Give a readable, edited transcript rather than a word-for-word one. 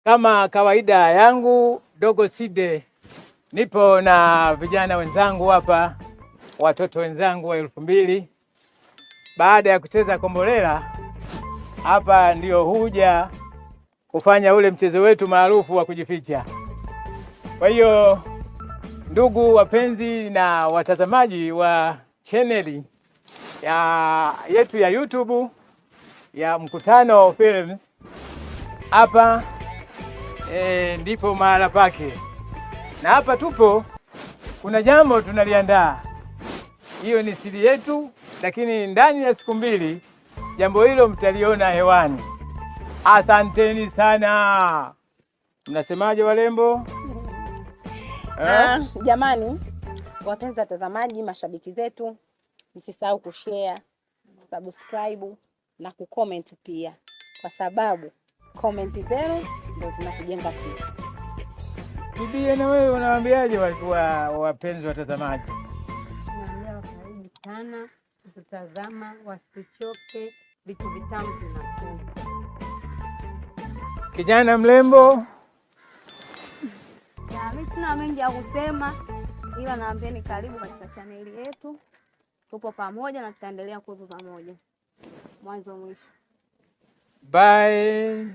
Kama kawaida yangu Dogo Side, nipo na vijana wenzangu hapa, watoto wenzangu wa 2000. Baada ya kucheza kombolela, hapa ndio huja kufanya ule mchezo wetu maarufu wa kujificha. Kwa hiyo ndugu wapenzi na watazamaji wa chaneli ya yetu ya YouTube ya Mkutano Films, hapa ndipo mahala pake, na hapa tupo, kuna jambo tunaliandaa. Hiyo ni siri yetu, lakini ndani ya siku 2 jambo hilo mtaliona hewani. Asanteni sana. Mnasemaje warembo? Eh? Ah, jamani wapenzi watazamaji, mashabiki zetu, msisahau kushare, kusubscribe na kucomment pia, kwa sababu comment zenu ndio zinatujenga sisi. Bibie, na wewe unawaambiaje wapenzi watazamaji? Naambia wakaribu sana kututazama, wasichoke, vitu vitamu vinakuja. Kijana mrembo, Mimi sina mengi ya kusema, ila naambieni karibu katika chaneli yetu. Tupo pamoja na tutaendelea kuwepo pamoja mwanzo mwisho. Bye.